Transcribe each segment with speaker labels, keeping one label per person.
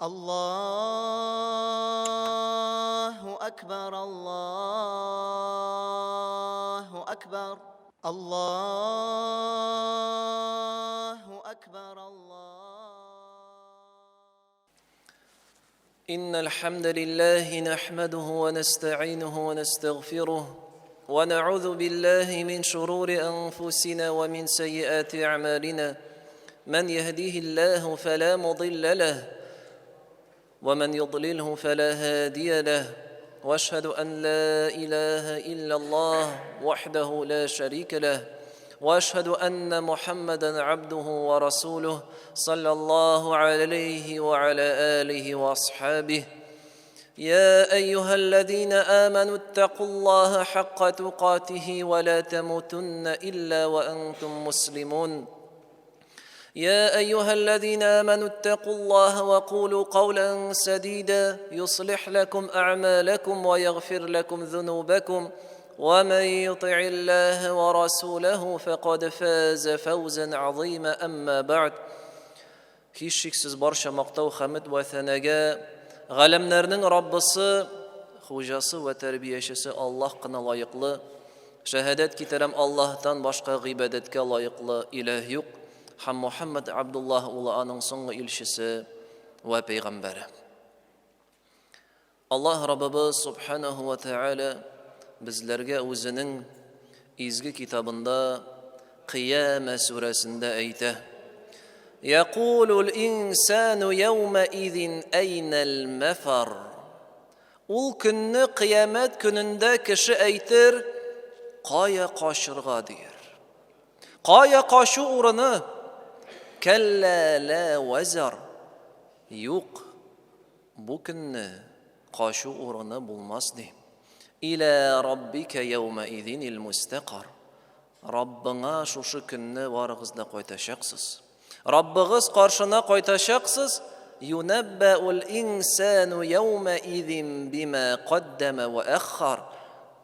Speaker 1: Allahu akbar, Allahu akbar, Allahu akbar, Allah.
Speaker 2: إن الحمد لله نحمده ونستعينه ونستغفره ونعوذ بالله من شرور أنفسنا ومن سيئات أعمالنا، من يهديه الله فلا مضل له ومن يضلله فلا هادي له، واشهد أن لا إله إلا الله وحده لا شريك له، واشهد أن محمدا عبده ورسوله صلى الله عليه وعلى آله وأصحابه. يا أيها الذين آمنوا اتقوا الله حق تقاته ولا تموتن إلا وأنتم مسلمون. يا أيها الذين آمنوا اتقوا الله وقولوا قولا سديدا يصلح لكم أعمالكم ويغفر لكم ذنوبكم، ومن يطع الله ورسوله فقد فاز فوزا عظيما. أما بعد. Һичшиксез барча мактау, хәмд вә сәнәгә галәмнәрнең Раббысы, хуҗасы вә тәрбиячесе Аллаһ кына лаеклы. Шәһадәт китерәм, Аллаһтан башка гыйбадәткә лаеклы иләһ юк. Һәм Мухаммад Абдуллаһ улы аның соңгы илчесе вә пәйгамбәре. Аллаһ Раббыбыз субханаху ва тааля безләргә үзенең изге китабында Кыямә сүрәсендә әйтә: Якулул инсану яума изин әйнәл мәфар. Ул көнне, кыямәт көнендә, кеше әйтер: кая качырга, дияр. Кая качу урыны? Кәллә лә вәзар. Юк, бу көнне качу урыны булмас, ди. Илә раббика яума изинил мустақар. Раббыңа шушы көнне барыгыз да кайтачаксыз. Раббыгыз каршына кайтачаксыз. Юнәббәул инсану яума изин бима каддама ва аххар.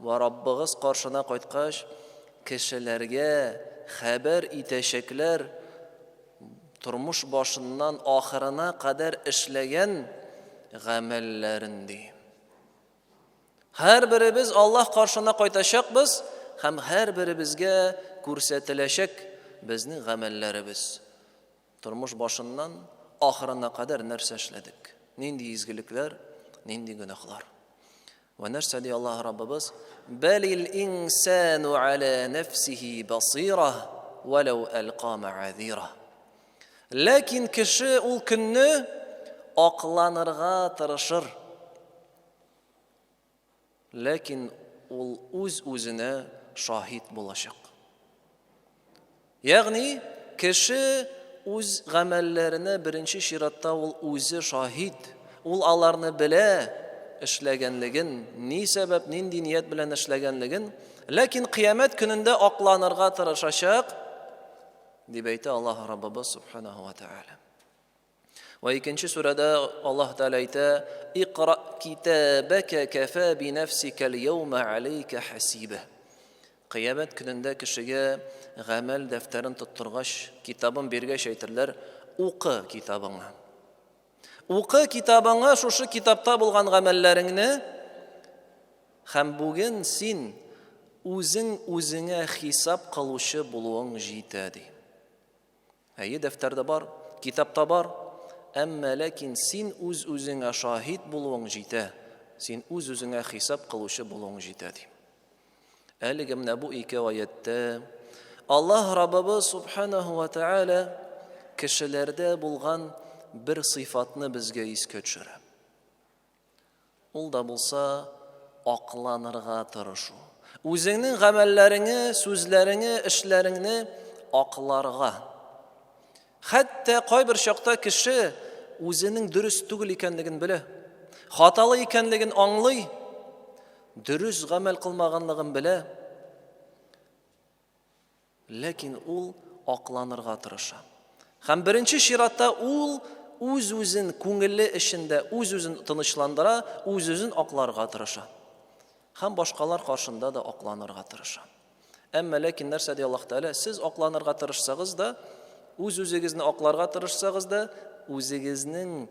Speaker 2: Ва Раббыгыз каршына кайткач, кешеләргә хәбәр итәчәкләр тормыш башыннан ахырына кадәр эшләгән гамәлләрен, ди. Һәрберебез Аллаһ каршына кайтачакбыз һәм һәрберебезгә күрсәтеләчәк безнең гамәлләребез. Тормыш башыннан ахырына кадәр нәрсә эшләдек? Нинди изгелекләр, нинди гөнаһлар? Вә нәрсә ди Аллаһ Раббыбыз? Бәлил инсану аля нәфсихи басира, вәләү әлка мәазира. Ләкин кеше ул көнне акланырга тырышыр. Ләкин ул үз-үзенә шаһит булачак. Ягъни кеше үз гамәлләренә беренче чиратта ул үзе шаһит, ул аларны белә эшләгәнлеген, ни сәбәп, нинди ният белән эшләгәнлеген, ләкин кыямәт көнендә акланырга тырышачак, дип әйтә Аллаһ Раббыбыз субханаху ва тааля. Вә икенче сүрәдә Аллаһ Тәгалә әйтә: "Икра китабака кафа би нафсика ал-яума алейка хасиба". Кыямәт көнендә кешегә гамәл дәфтәрен тоттыргач, китабын биргәч әйтерләр: "Укы китабыңны. Укы китабыңны, шушы китапта булган гамәлләреңне, һәм бүген син үзең үзеңә хисап кылучы булуың җитә", ди. Әйе, дәфтәрдә бар, китапта бар, әмма ләкин син үз-үзеңә шаһит булуың җитә, син үз-үзеңә хисап кылучы булуың җитә, ди. Әлеге менә бу ике аятьтә Аллаһ Раббыбыз субханаху ва тааля кешеләрдә булган бер сыйфатны безгә искә төшерә. Ул да булса акланырга тырышу. Үзеңнең гамәлләреңе, сүзләреңе, эшләреңне акларга. Хәтта кайбер чакта кеше үзенең дөрес түгел икәнлеген белә, хаталы икәнлеген аңлый, дөрес гамәл кылмаганлыгын белә. Ләкин ул акланырга тырыша. Һәм беренче чиратта ул үз-үзен күңеле эчендә үз-үзен тынычландыра, үз-үзен акларга тырыша. Һәм башкалар каршында да акланырга тырыша. Әмма ләкин нәрсә ди Аллаһ Тәгалә? Сез акланырга тырышсагыз да, үз-үзегезне акларга тырышсагыз да, үзегезнең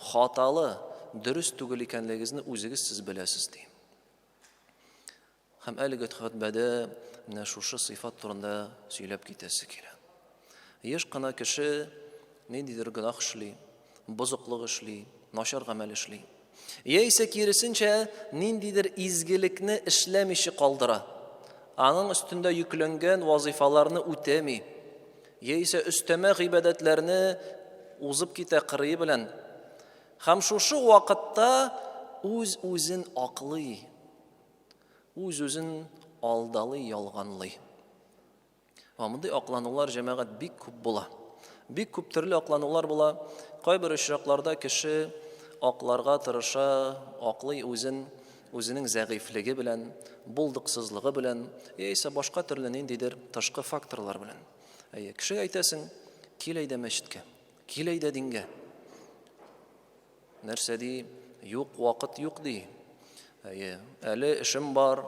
Speaker 2: хаталы, дөрес түгел икәнлегегезне үзегез сез беләсез, ди. Һәм әлеге хөтбәдә менә шушы сыйфат турында сөйләп китәсе килә. Еш кына кеше ниндидер гөнаһ эшли, бозыклык эшли, начар гамәл эшли. Яисә киресенчә, ниндидер изгелекне эшләмичә калдыра. Аның өстендә йөкләнгән вазыйфаларны үтәми. Яисә өстәмә гыйбадәтләрне узып китә кырые белән. Һәм шушы вакытта үз-үзен аклый. Үз-үзен алдалый, ялганлый. Ва мондый акланулар, җәмәгать, бик күп була. Бик күп төрле акланулар була. Кайбер очракларда кеше акларга тырыша, аклый үзен, үзенең зәгыйфьлеге белән, булдыксызлыгы белән, яисә башка төрле ниндидер тышкы факторлар белән. Әйе, кешегә әйтәсең, кил әйдә мәчеткә, кил әйдә дингә. Нәрсә ди? Юк, вакыт юк ди. Әйе, әле эшем бар,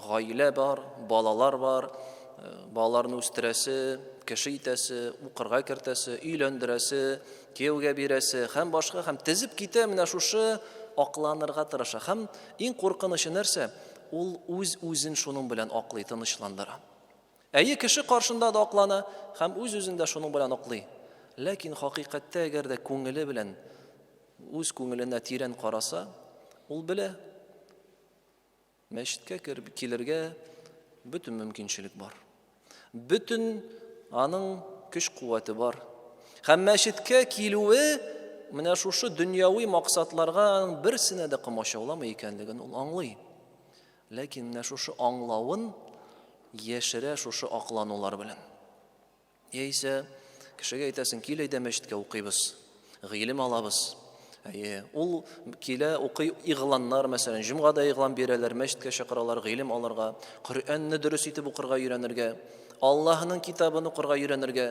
Speaker 2: гаилә бар, балалар бар, э, балаларны үстерәсе, кеше итәсе, укырга кертәсе, өйләндерәсе, кияүгә бирәсе һәм башка һәм тезеп китә менә шушы акланырга тырыша. Һәм иң куркынычы нәрсә? Ул үз-үзен шуның белән аклый, тынычландыра. Әйе, кеше каршында да аклана һәм үз-үзен дә шуның белән аклый. Ләкин хакыйкатьтә әгәр дә күңеле белән үз күңеленә тирән караса, ул белә, мәчеткә кереп килергә бөтен мөмкинчелек бар. Бөтен аның көч-куәте бар. Һәм мәчеткә килүе менә шушы дөньяви максатларга аның берсенә дә комачауламый икәнлеген ул аңлый. Ләкин менә шушы аңлавын яшерә шушы акланулар белән. Яисә кешегә әйтәсең, кил әйдә мәчеткә укыйбыз, гыйлем алабыз. Әйе, ул килә, укый игъланнар, мәсәлән, җомгада игълан бирәләр, мәчеткә чакыралар, гыйлем алырга, Коръәнне дөрес итеп укырга өйрәнергә, Аллаһның китабын укырга өйрәнергә.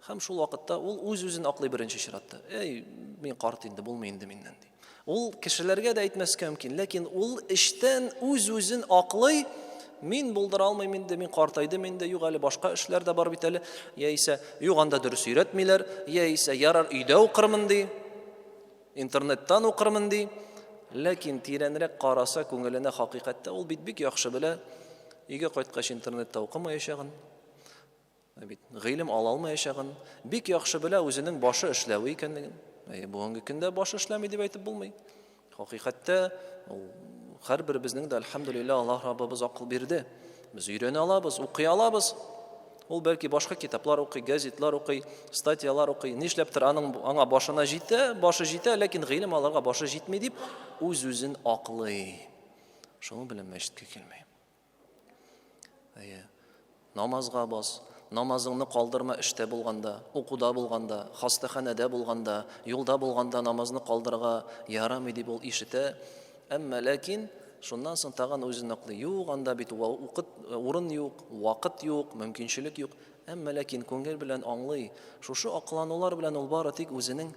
Speaker 2: Һәм шул вакытта ул үз-үзен аклый беренче чиратта. Әй, мин карт инде, булмый инде миннән, ди. Ул кешеләргә дә әйтмәскә мөмкин, ләкин ул эчтән үз-үзен аклый, мин булдыра алмыйм инде, мин картайдым инде, юк әле башка эшләр дә бар бит әле, яисә юк анда дөрес өйрәтмиләр, яисә ярар өйдә укырмын ди, интернеттан укырмын ди. Ләкин тирәнрәк караса күңеленә хакыйкатьтә ул бит бик яхшы белә, өйгә кайткач интернетта укымаячагын, Ә бит гыйлем ала алмаячагын бик яхшы белә, үзенең башы эшләве икәнлеген. Әйе, бүгенге көндә башы эшләми дип әйтеп булмый. Хакыйкатьтә ул һәрберебезнең дә әлхәмдүлилләһ Аллаһ Раббыбыз акыл бирде. Без өйрәнә алабыз, укый алабыз. Ул бәлки башка китаплар укый, газетлар укый, статьялар укый. Нишләптер аның аңа башына җитә, башы җитә, ләкин гыйлем алырга башы җитми дип үз-үзен аклый. Шуның белән мәчеткә килми. Әйе. Намазга бас. Намазыңны калдырма эштә булганда, укуда булганда, хастаханәдә булганда, юлда булганда намазны калдырырга ярамый дип ул ишетә. Әмма ләкин шуннан соң тагын үзен аклый. Юк, анда бит укыт, урын юк, вакыт юк, мөмкинчелек юк. Әмма ләкин күңел белән аңлый. Шушы акланулар белән ул бары тик үзенең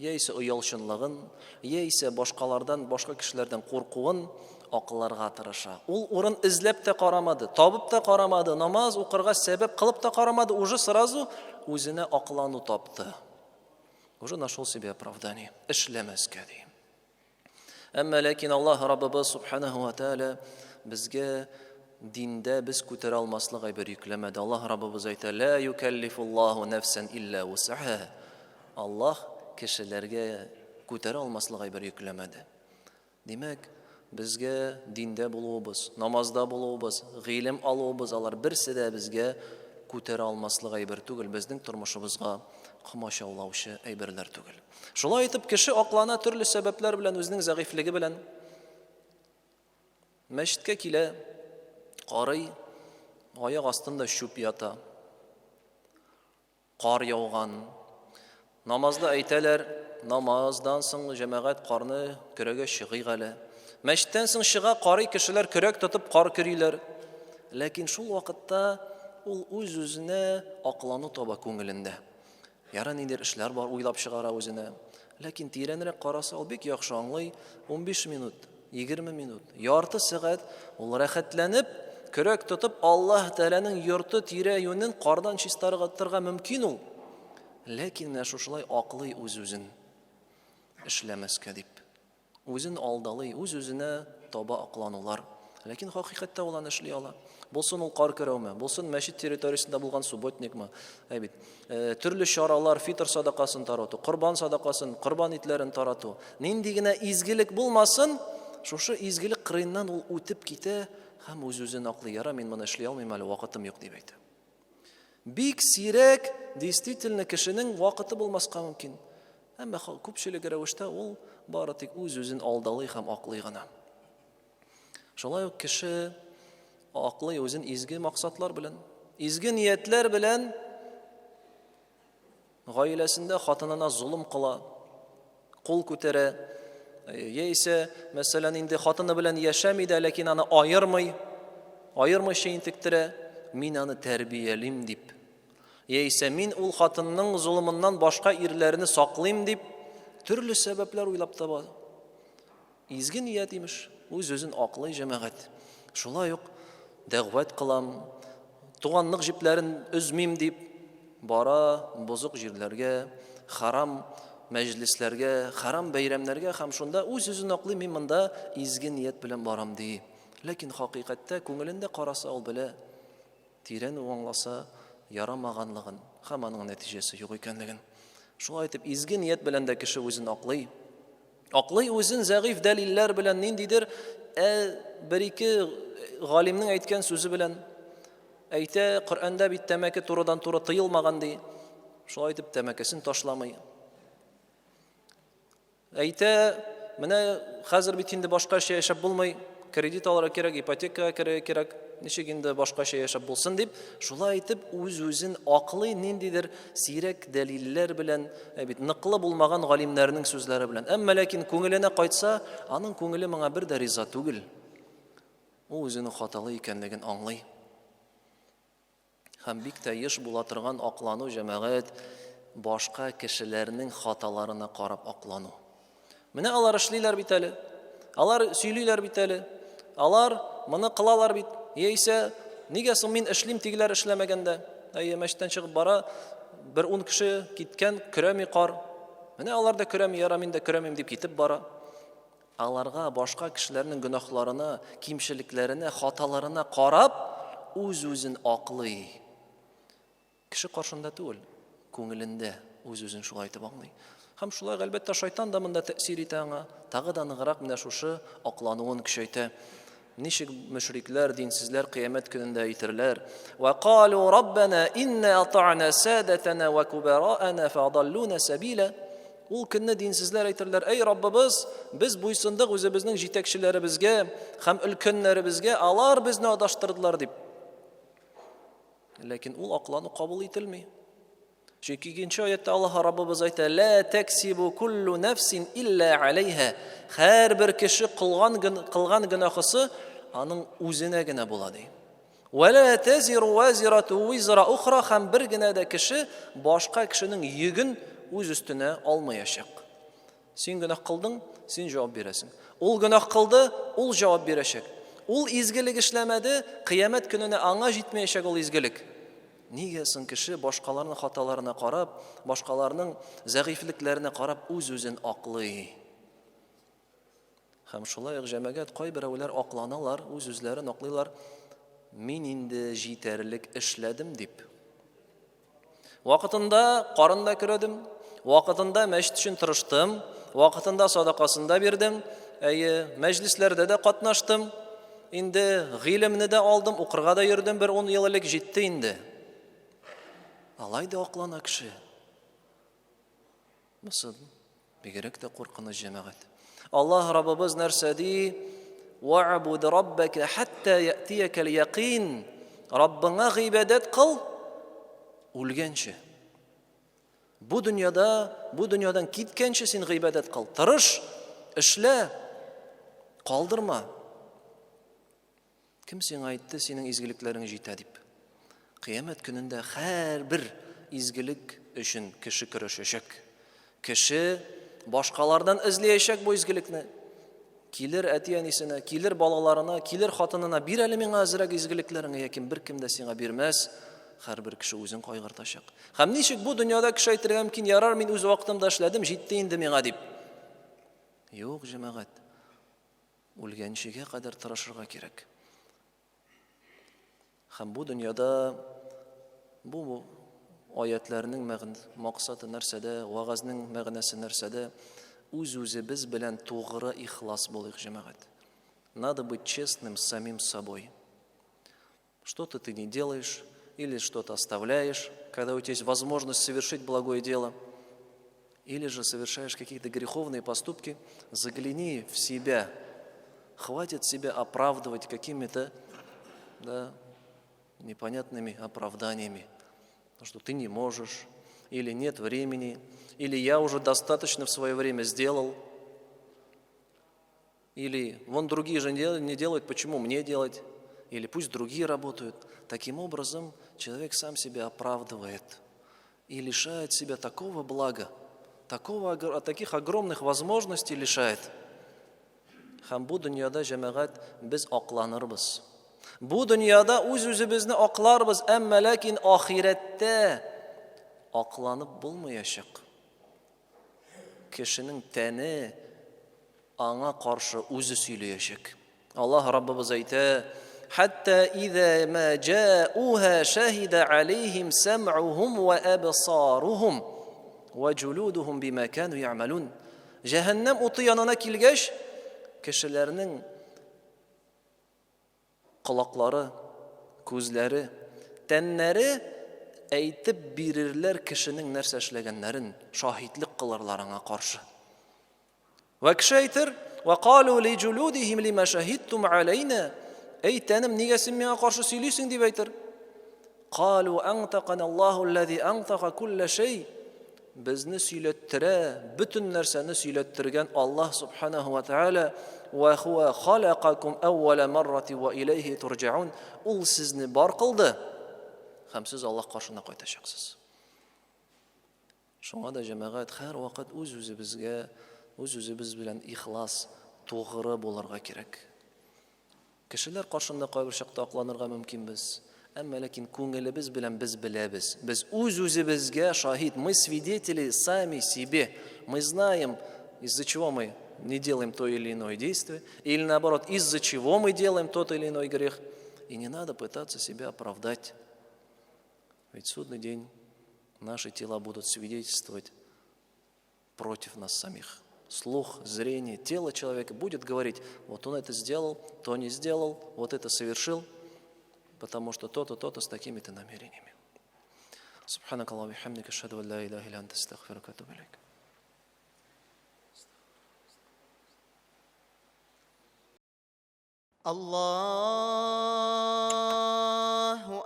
Speaker 2: яисә оялчанлыгын, яисә башкалардан, башка кешеләрдән куркуын акларга тырыша. Ул урын эзләп тә карамады, табып та карамады, намаз укырга сәбәп кылып та карамады, уже сразу үзенә аклану тапты. Уже нашел себе оправдание. Эшләмәскә ди. Әмма ләкин Аллаһ Раббыбыз субханаху ва тааля безгә диндә без күтәрә алмаслык әйбер йөкләмәде. Аллаһ Раббыбыз әйтә: "Ла юкаллифуллаһу нәфсән илля вусаха". Аллаһ кешеләргә күтәрә алмаслык әйбер йөкләмәде. Димәк, безгә диндә булуыбыз, намазда булуыбыз, гыйлем алуыбыз алар берсе дә безгә күтәрә алмаслык әйбер түгел, безнең тормышыбызга комачаулаучы әйберләр түгел. Шулай итеп, кеше аклана төрле сәбәпләр белән, үзенең зәгыйфьлеге белән. Мәчеткә килә, карый, аяк астында чүп ята. Кар яуган. Намазда әйтәләр, намаздан соң җәмәгать карны көрәгә чыгыйк әле. Мәчеттән соң чыга, карый кешеләр көрәк тотып кар көриләр. Ләкин шул вакытта ул үз-үзенә аклану таба күңелендә. Яра ниндидер эшләр бар, уйлап чыгара үзенә. Ләкин тирәнрәк караса, ул бик яхшы аңлый, 15 минут, 20 минут, ярты сәгать ул рәхәтләнеп, көрәк тотып, Аллаһ Тәгаләнең йорты тирә-юнен кардан чистартырга мөмкин ул. Ләкин менә шушылай аклый үз-үзен. эшләмәскә дип. Үзен алдалый, үз-үзенә таба акланулар. Ләкин хакыйкатьтә ул аны эшли ала. Булсын ул кар көрәүме, булсын мәчет территориясендә булган субботникмы, әй бит. Э, төрле чаралар, фитр садакасын тарату, корбан садакасын, корбан итләрен тарату. Нинди генә изгелек булмасын, шушы изгелек кырыеннан ул үтеп китә һәм үз-үзен аклый. Яра, мин моны эшли алмыйм әле, вакытым юк дип әйтә. Бик сирәк, действительно, кешенең вакыты булмаска мөмкин. Әмма күпчелек рәвештә ул бары тик үз-үзен алдалый һәм аклый гына. Шулай ук кеше аклый үзен изге максатлар белән, изге ниятләр белән Гаиләсендә хатынына золым кыла, кул күтәрә, яисә, мәсәлән, инде хатыны белән яшәми дә, ләкин аны аермый, аермыйча интектерә, мин аны тәрбиялим дип. Яисә мин ул хатынның золымыннан башка ирләрне саклыйм дип, төрле сәбәпләр уйлап таба. Изге ният, имеш, үз-үзен аклый җәмәгать. Шулай ук дәгъват кылам, туганлык җепләрен өзмим дип бара бозык җирләргә, харам мәҗлесләргә, харам бәйрәмнәргә һәм шунда үз-үзен аклый, мин монда изге ният белән барам ди. Ләкин хакыйкатьтә күңелендә караса ул белә, тирән аңласа ярамаганлыгын һәм аның нәтиҗәсе юк икәнлеген. Шулай итеп, изге ният белән дә кеше үзен аклый. Аклый үзен зәгыйфь дәлилләр белән, ниндидер ә бер-ике галимнең әйткән сүзе белән. Әйтә, Коръәндә бит тәмәке турыдан-туры тыелмаган ди. Шулай итеп тәмәкесен ташламый. Әйтә, менә хәзер бит инде башкача яшәп булмый, кредит алырга кирәк, ипотекага керергә кирәк, ничек инде башкача яшәп булсын дип, шулай итеп үз-үзен аклый ниндидер сирәк дәлилләр белән, ә бит ныклы булмаган галимнәрнең сүзләре белән. Әмма ләкин күңеленә кайтса, аның күңеле моңа бер дә риза түгел. Ул үзенең хаталы икәнлеген аңлый. Һәм бик тә еш була торган аклану, җәмәгать, башка кешеләрнең хаталарына карап аклану. Менә алар эшлиләр бит әле, алар сөйлиләр бит әле, алар моны кылалар бит, яисә нигә соң мин эшлим, тегеләр эшләмәгәндә? Әйе, мәчеттән чыгып бара, бер ун кеше киткән, көрәми кар. Менә алар да көрәми, яра мин дә көрәмим дип китеп бара. Аларга башка кешеләрнең гөнаһларына, кимчелекләренә, хаталарына карап, үз-үзен аклый. Кеше каршында түгел, күңелендә үз-үзен шулай итеп аңлый. Һәм шулай, әлбәттә, шайтан да монда тәэсир итә аңа, тагы да ныграк менә шушы аклануын көчәйтә. Ничек мөшрикләр, динсезләр кыямәт көнендә әйтерләр: "Ва калу раббана инна ата'на садатана ва кубараана фадаллуна сабила". Ул көнне динсезләр әйтерләр: "Әй Раббыбыз, без буйсындык үзебезнең җитәкчеләребезгә һәм өлкәннәребезгә, алар безне адаштырдылар" дип. Ләкин ул аклану кабул ителми. Чөнки икенче аятта Аллаһ Раббыбыз әйтә: "Ла таксибу куллу нафсин илля алейха". Һәрбер кеше кылган кылган гөнаһысы аның үзенә генә була ди. Ва ла тазиру вазирату визра ухра һәм бер генә дә кеше башка кешенең йөген үз өстенә алмаячак. Син гөнаһ кылдың, син җавап бирәсең. Ул гөнаһ кылды, ул җавап бирәчәк. Ул изгелек эшләмәде, кыямәт көненә аңа җитмәячәк ул изгелек. Нигә соң кеше башкаларның хаталарына карап, башкаларның зәгыйфьлекләренә карап үз-үзен аклый? Һәм шулай ук җәмәгать кайберәүләр акланалар, үз-үзләрен аклыйлар, мин инде җитәрлек эшләдем дип. Вакытында карын да көрәдем, вакытында мәчет өчен тырыштым, вакытында садакасын да бирдем, әйе, мәҗлесләрдә дә катнаштым. Инде гыйлемне дә алдым, укырга да йөрдем бер ун ел элек, җитте инде. Алай да аклана кеше. Бусы бигрәк тә куркыныч җәмәгать. Аллаһ Раббыбыз нәрсә ди? Вa'буд раббака хатта я'тиякал якин. Раббыңа гыйбадәт кыл үлгәнче. Бу дөньяда, бу дөньядан киткәнче син гыйбадәт кыл. Тырыш, эшлә, калдырма. Кем сиңа әйтте, синең изгелекләрең җитә дип? Кыямәт көнендә һәрбер изгелек өчен кеше көрәшәчәк. Кеше башкалардан эзләячәк бу изгелекне. Килер әти-әнисенә, килер балаларына, килер хатынына, бир әле миңа әзрәк изгелекләреңне, яки беркем дә сиңа бирмәс. Һәрбер кеше үзен кайгыртачак. Һәм ничек бу дөньяда кеше әйтергә мөмкин, ярар, мин үз вакытымда эшләдем, җитте инде миңа дип. Юк, җәмәгать. Үлгәнчегә кадәр тырышырга кирәк. Һәм бу дөньяда бу аятләрнең максаты нәрсәдә, вәгазьнең мәгънәсе нәрсәдә? Үз-үзебез белән тугры ихлас булыйк, җәмәгать. Надо быть честным с самим собой. Что-то ты не делаешь или что-то оставляешь, когда у тебя есть возможность совершить благое дело, или же совершаешь какие-то греховные поступки, загляни в себя. Хватит себя оправдывать какими-то, да, непонятными оправданиями, что ты не можешь, или нет времени, или я уже достаточно в свое время сделал, или вон другие же не делают, почему мне делать, или пусть другие работают. Таким образом, человек сам себя оправдывает и лишает себя такого блага, таких огромных возможностей лишает. Һәм бу дөньяда, җәмәгать, без акланырбыз. Бу дөньяда үз-үзебезне акларбыз, әмма ләкин ахирәттә акланып булмаячак. Кешенең тәне аңа каршы үзе сөйләячәк. Аллаһ Раббыбыз әйтә: "Хәтта иза ма җа'уха шаһида алейхим сам'ухум ва абсарухум ва җулудухум бима кану я'малун". Җәһәннәм уты янына килгәч, кешеләрнең колаклары, күзләре, тәннәре әйтеп бирерләр кешенең нәрсә эшләгәннәрен, шаһитлек кылырлар аңа каршы. Вә кеше әйтер, «Вә калу ли җулудихим лима шаһидтум алейна». Әй, тәнем, нигә син миңа каршы сөйлисең, дип әйтер. Калу аңтакана Аллаһу аллази аңтака кулла шәй. Безне сөйләттерә, бөтен нәрсәне сөйләттергән Аллаһ субханаху ва тааля, ва хуа халакакум әүвәлә маррати ва иләйһи турҗаун. Ул сезне бар кылды, һәм сез Аллаһ каршына кайтачаксыз. Шуңа да, җәмәгать, һәрвакыт үз-үзебезгә, үз-үзебез белән ихлас, тугры булырга кирәк. Кешеләр каршында кайбер чакта акланырга мөмкинбез, әмма ләкин күңелебез белән без беләбез. Без үз-үзебезгә шаһит, мы свидетели сами себе. Мы знаем, из-за чего мы не делаем то или иное действие, или наоборот, из-за чего мы делаем тот или иной грех. И не надо пытаться себя оправдать. Ведь судный день наши тела будут свидетельствовать против нас самих. Слух, зрение, тело человека будет говорить, вот он это сделал, то не сделал, вот это совершил, потому что то-то, то-то с такими-то намерениями. سبحانك اللهم وبحمدك أشهد أن لا إله إلا أنت أستغفرك وأتوب إليك.
Speaker 1: الله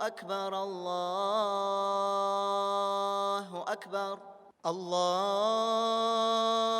Speaker 1: أكبر الله أكبر الله.